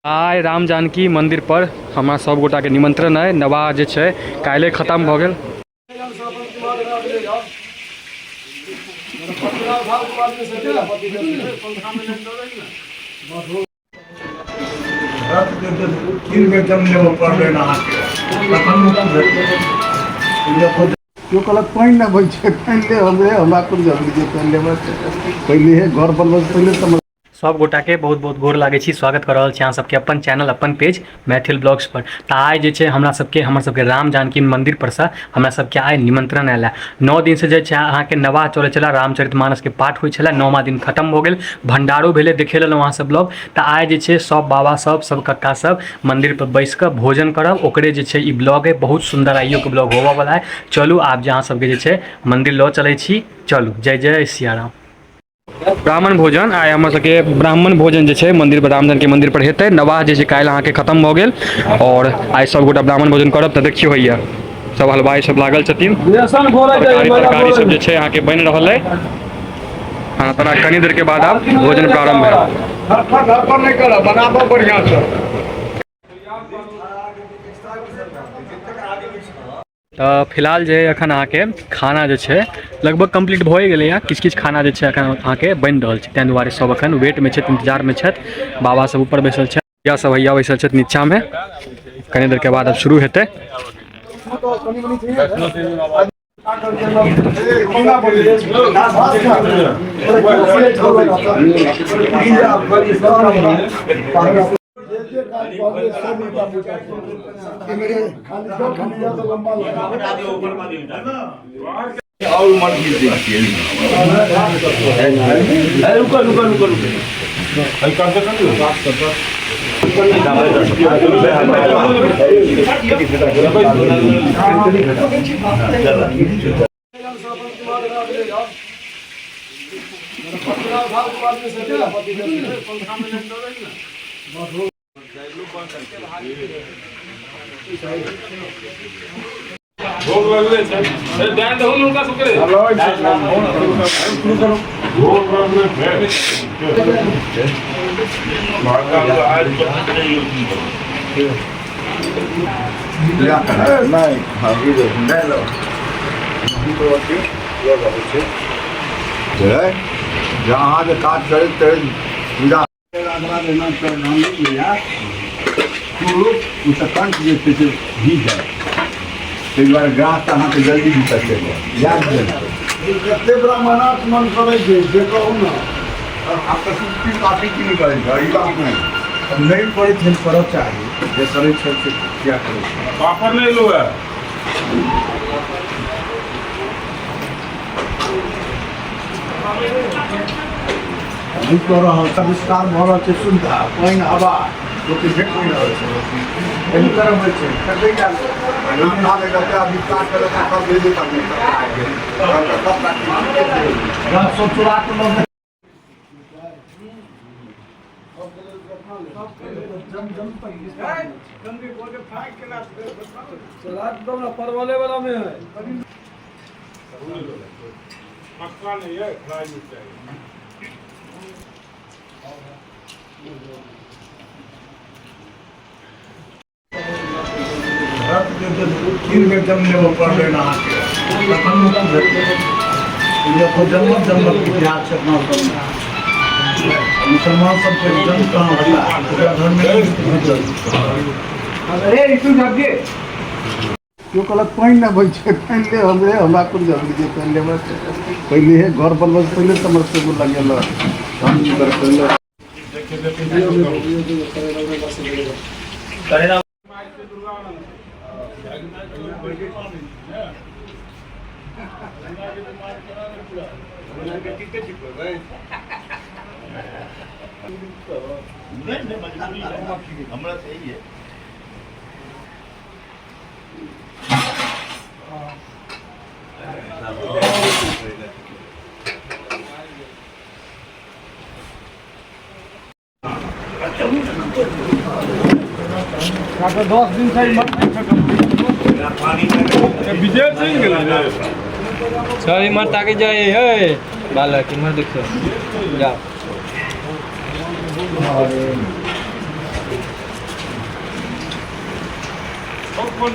आइ राम जानकी मंदिर पर हमरा सब गोटा के निमंत्रण है। नवाह जे छै काल्हि खत्म भऽ गेल। तीन बेर जन्म लेबऽ पड़लै अहाँके तखन मुक्ति भेटलै। केओ कहलक पानि नहि होइ छै, पानि ले हमरे, हमरा कोन जरूरी छै पानि लेबऽ के, पहिले घर बनबऽ पहिले समझ। सब गोटाके बहुत बहुत गोर लागै छी, स्वागत कऽ रहल छी अहाँ सबके अपन चैनल अपन पेज मैथिल ब्लॉग्स पर। तऽ आइ जे छै हमरा सबके हमर सबके राम जानकी मंदिर पर से हमरा सबके आइ निमंत्रण आयल है। 9 दिन से जे छै अहाँके नवाह चलै छलै, रामचरित मानसके पाठ होइ छलै, 9वां दिन खत्म भऽ गेल, भण्डारो भेलै, देखे लेलहुँ अहाँ सब ब्लॉग। तऽ आइ जे छै सब बाबा सब सब कक्का सब मंदिर पर बैस कऽ भोजन करब, ओकरे जे छै ई ब्लॉग है। बहुत सुन्दर आइयोके ब्लॉग होबऽ वला है। चलू आब जे अहाँ सबके जे छै मंदिर लऽ चलै छी, चलू जय जय सियाराम। ब्राह्मण भोजन आइ हमर सबके ब्राह्मण भोजन जे छै मंदिर पर रामधन के मंदिर पर हेतै। नवाह जे छै काल्हि अहाँके खत्म भऽ गेल और आइ सब गोटा ब्राह्मण भोजन करब। तऽ देखियौ होइया सब हलवाई सब लागल छथिन, तरकारी तरकारी सब जे छै अहाँके बनि रहल है। खाना ताना कनी देर के बाद आब भोजन प्रारंभ है। धड़फड़ नहि करब, बनाबऽ बढ़िआँ सँ। तऽ फिलहाल जे एखन अहाँके खाना जे छै लगभग कम्प्लीट भए गेलैए, किछु किछु खाना जे छै एखन अहाँके बनि रहल छै, ताहि दुआरे सब एखन वेटमे छथि, इन्तजारमे छथि। बाबा सब ऊपर बैसल छथि, भैया सब भैया बैसल छथि नीचाँमे। कनी देरके बाद आब शुरू हेतै। भोग लगले छै, दान दहु ने हुनका सबके। भोग लगले छै। नहि जे अहाँके काज करैत करैत पूजा कंठ जे छै से भीज जायत, ताहि दुआरे ग्रास अहाँके जल्दी भीतर चलि जायत। याद कते ब्राह्मणार्थ मन करै छै से कहू ने। आब तऽ सुस्ती काफी की नहि करै छै, ई बात नहि नहि करै छै, करऽ चाही, जे करै छै से किया करै छै। पापड़ नहि एलौ है। नहि कऽ रहल सब विस्तार भऽ रहल छै, सुविधा पानि हवा लोकके भेट नहि रहल छै, एहन तरह होइ छै। सब चोरा कऽ लऽ परवले वाला में है, पक्का नहीं है, फ्राई चाहिए। तीन बेर जन्म लेबऽ पड़लै अहाँके तखन मुक्ति भेटलै। जन्मक जन्मक इतिहास छै अपना सबमे। मुसलमान सबके जन्म कहाँ होता है, ओकरा धर्म में नहीं भेटल। केओ कहलक पानि नहि होइ छै, पानि ले हमरे, हमरा कोन जरूरी छै पानि लेबऽ के, पहिले घर बनबऽ से पहिले समस्तीपुर लगेलक, हम की करब पहिले। हमरा सही है। 10 दिन से विजय चलि गेलै रे। सर इम्हर ताके जाइ है बालक, इम्हर देखो जाओ। फोन।